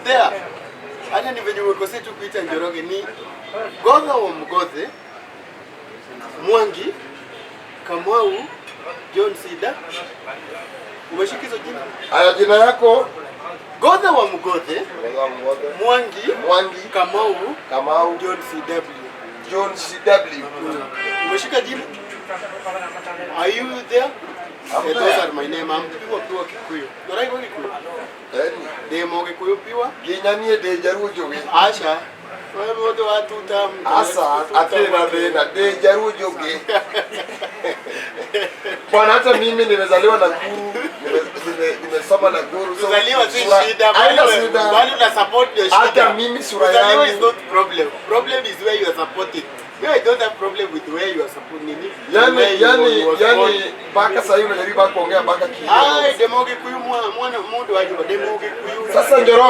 there. Hata ni venye umekosea tu kuita Njoroge, ni Godha wa Mgothe, Mwangi, Kamau, John Sida. Umeshika hizo jina? Haya, jina yako? Godha wa Mgothe, Mwangi, Mwangi, Kamau, Kamau, John CW. John CW. Umeshika jina? Are you there? I'm Eh, there. those are my name. I'm pure pure Kikuyu. Noraigua Gikuyu? Eni. Ndĩ Mũgĩkũyũ pure. Nginya niĩ ndĩ Njaruo Njũgĩ. Aca. Wewe mũndũ wa tuta. Asa, atirĩ na thĩna, ndĩ Njaruo Njũgĩ. Bwana, hata mimi nimezaliwa Nakuru, nimesoma Nakuru. So Kuzaliwa si shida. Haina Bali shida. bali una support ndio shida. Hata mimi sura Kuzaliwa yangu. is not problem. Problem is where you are supporting. You, I don't have problem with where you are supporting. Nini? Yani Where you yani was born. yani mpaka sasa hivi unajaribu kuongea mpaka Ai, Kikuyu. ndĩ Mũgĩkũyũ mwana mundu wa nyumba, ndĩ Mũgĩkũyũ. Sasa Njoroge.